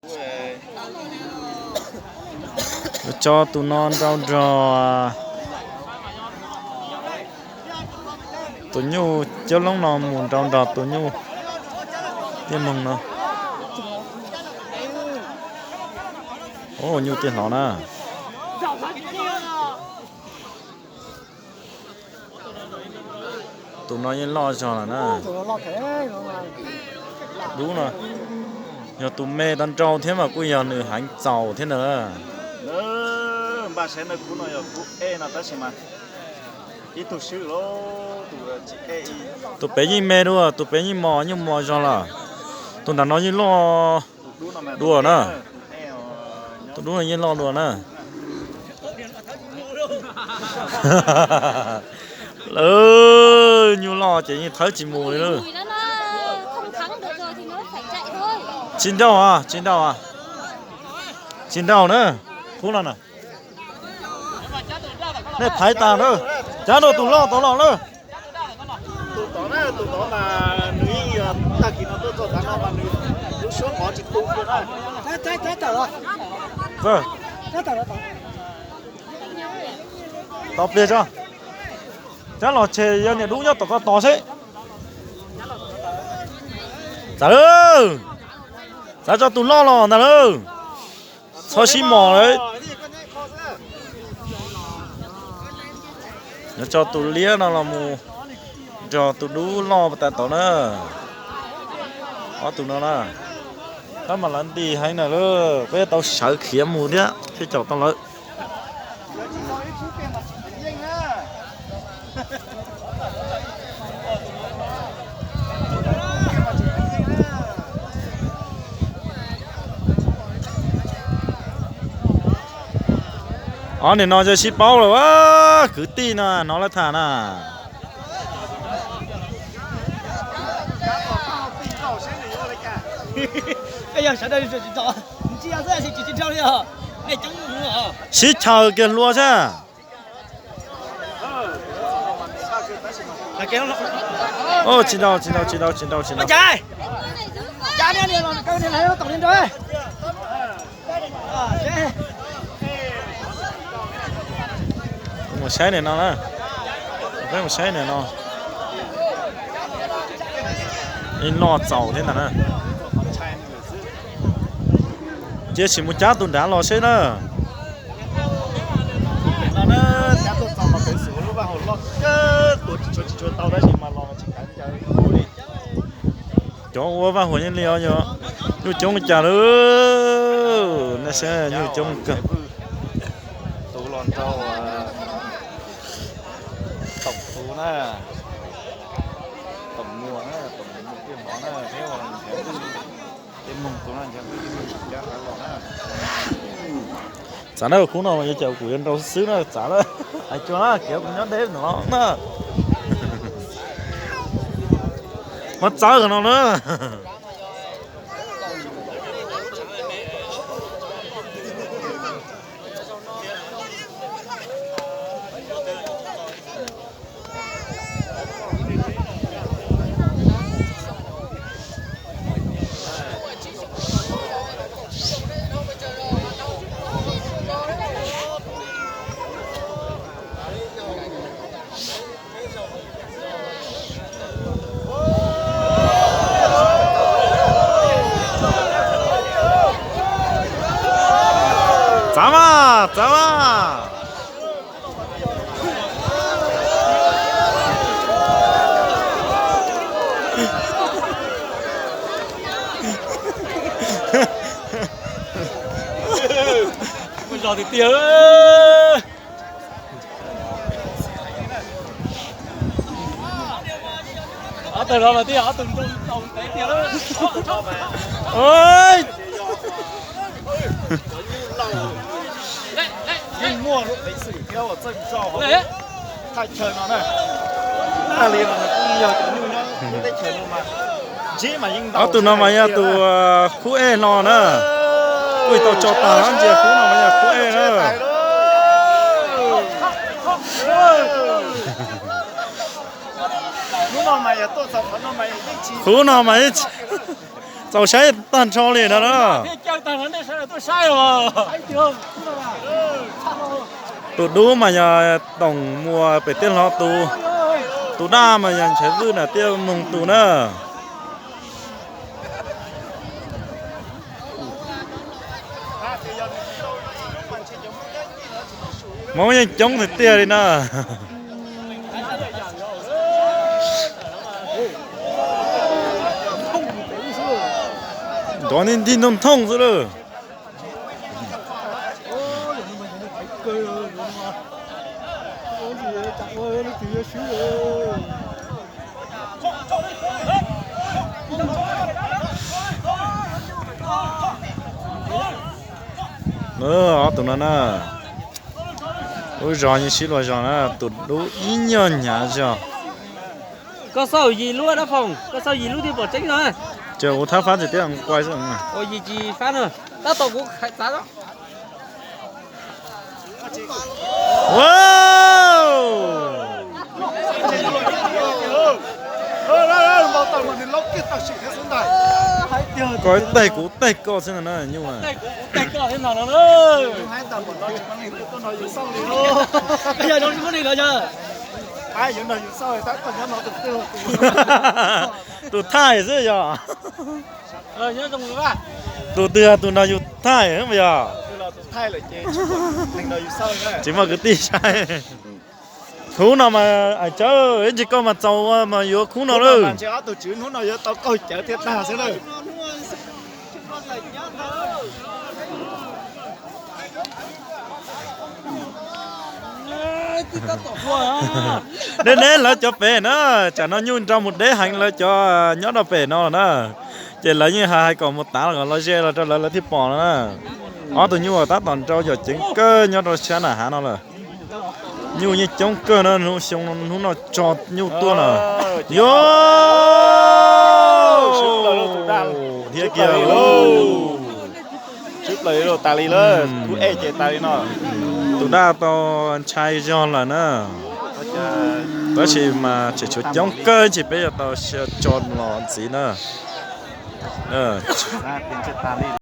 Yuav tso tus no nrau nrog tus nyuj cab loob no mus nrau nrog tus nyuj tiaj moog no. Ua nyuj tiaj hlo na. Tus no yeej loj zog lawm na. Dub no yog tus me tau nrau thiab mas kuj yog nws heev txaus thiab ntag. Tus pem yeej me dua, tus pem yeej mos, yeej mos zog lawm. Tus nram no yeej loj dua na. Tus dub no yeej loj dua na. Lawv nyuj loj ces yeej thawb tsis mus li lawm. Tsis nrauj, tsis nrauj, tsis nrauj na. Khub no na. Nej thaiv tas na. Cab rau tus loj tod los na. Tos pliag tso. Cab los tseg yog niam dub nyob tom ko tos seb. Txav lawm. Txav tso tus loj los ntag lawm. Txhob sib mos lawm. Yuav tso tus liab no los mus nrog tus dub loj tas tod na. Ob tug no na. Tab mas lawv nti heev na lawm, peb tau sawv khiav mus thiab thiaj caum tau lawv. Ob niag no yog sib paub lawm, kwv tij no hnov lawv tham na. Sib chaws kiag hlua sab. Tsis tau, tsis tau, tsis tau, tsis tau, tsis tau. Mus saib nim no na. Peb mus saib nim no. Ib loj txaus thiab ntag na. Cia sim mus cab tus nrad los seb na. Cov ua vaj huam yeej li os, yog nyuj coob li cas lawm. Nej saib nyuj coob kawg. Tus los nrog toom tus na, toom muas na, toom muas tiaj hmov na, thiab ua nrhiav tej moog tus na, nrhiav tej moog cab los na. Txav na, khub no mas yuav cas kuv yuav nrau xwb na, txav na. Hais tsuag na, kev kuv nyob deb no na. Mas txawv no na. Txav mas, txav mas. Zog tiag tiag. Ob tug no mas twb yog ob tug nroo tau ntev tiag lawm. Yeej muaj lub peev xwm thiab uas txawj zog hauv thaj chaw no na. Dab li no nws kuj yog cov nyuj nyob lub teb chaws no mas ntsib mas yeej ntau. Ob tug no mas yog tus khub ej hlo na. Kuj tau tso tag ntsia, khub no mas yog khub ej na. Khub no mas yeej tsis Txaus saib tag nrho li no na. Tus dub mas yog Toom Muas pem Tiaj Hlo tus, tus daj mas yog Ntshav Vwj na, Tiaj Moog tus na. Hmoob yeej coob tiag tiag li na. Nrov nti nti ntoo nthooj xwb lawm. Ob tug no na, lub zog yeej sib luag zog na, tus dub ib nyuag hnyav zog. Koj xauj yim lub dab Foom, koj xauj yim lub twg pom tseeb no. Ces kuv thab fab tsis tiab kuai xwb. Ua yim tsis fab na, tab tom kuv khais txav. Koj ib teg kuv teg koj xwb no na nyuj. Tus thaij xwb yog. Tus twg tus nrog yus thaij yog? Tsis muaj kwv tij saib. Hnub no mas ais tsawb ib ntsis koj mas txaus ua mas yuav khub no lawm. Deb deb lawv cov pem na, tsam no nyuj nrau mus deb heev lawv cov nyob rau pem no na. Ces lawv yeej hais hais kom mus tav los kom los ze los rau lawv lawv thiaj pom no na. Ob tug nyuj tab tom nrau yom ceev kawg nyob rau sab nram hav no lawm. Nyuj yeej coob kawg na, hnub xyoo hnub no tso nyuj tuaj na. Yog thiab kiag. Tus daj tau ntshai zog lawm na. Tab sis mas tseem tshuav coob kawg, ntsis peb yuav tau tso los ntxiv na.